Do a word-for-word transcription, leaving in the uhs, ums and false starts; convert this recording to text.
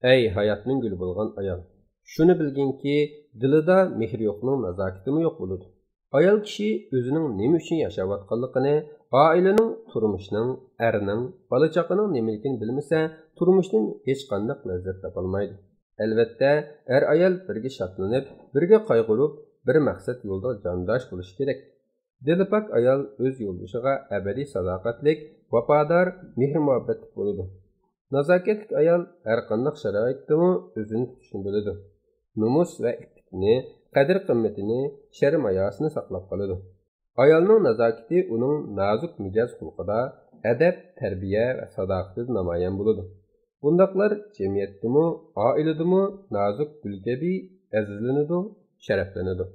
ئەي ھاياتنىڭ گۈلى بولغان ئايال! شۇنى بىلگىنكى، دىلىدا مېھرى يوقنىڭ نازاكىتىمۇ يوق بولىدۇ. ئايال كىشى ئۆزىنىڭ نېمە ئۈچۈن ياشاۋاتقانلىقىنى، ئائىلىنىڭ، تۇرمۇشنىڭ، ئەرنىڭ، بالا-چاقىنىڭ نېمىلىكىنى بىلمىسە، تۇرمۇشتىن ھېچقانداق لەززەت تاپالمايدۇ. ئەلۋەتتە، ئەر-ئايال بىرگە شادلىنىپ، بىرگە قايغۇرۇپ، بىر مەقسەت يولىدا جانداش بولۇشى كېرەك. دىلى پاك ئايال ئۆز يولدىشىغا ئەبەدىي ساداقەتلىك، ۋاپادار، مېھىر-مۇھەببەتلىك بولىدۇ. نازاكەتلىك ئايال ھەرقانداق شارائىتتىمۇ ئۆزىنى تۇتۇشنى بىلىدۇ. نومۇس ۋە ئىپپىتىنى، قەدىر-قىممىتىنى، شەرم-ھاياسىنى ساقلاپ قالىدۇ. ئايالنىڭ نازاكىتى ئۇنىڭ نازۇك مىجەز-خۇلقىدا، ئەدەپ، تەربىيە ۋە ساداقىتىدە نامايان بولىدۇ. بۇنداقلار جەمئىيەتتىمۇ، ئائىلىدىمۇ نازۇك گۈل كەبى ئەزىزلىنىدۇ، شەرەپلىنىدۇ.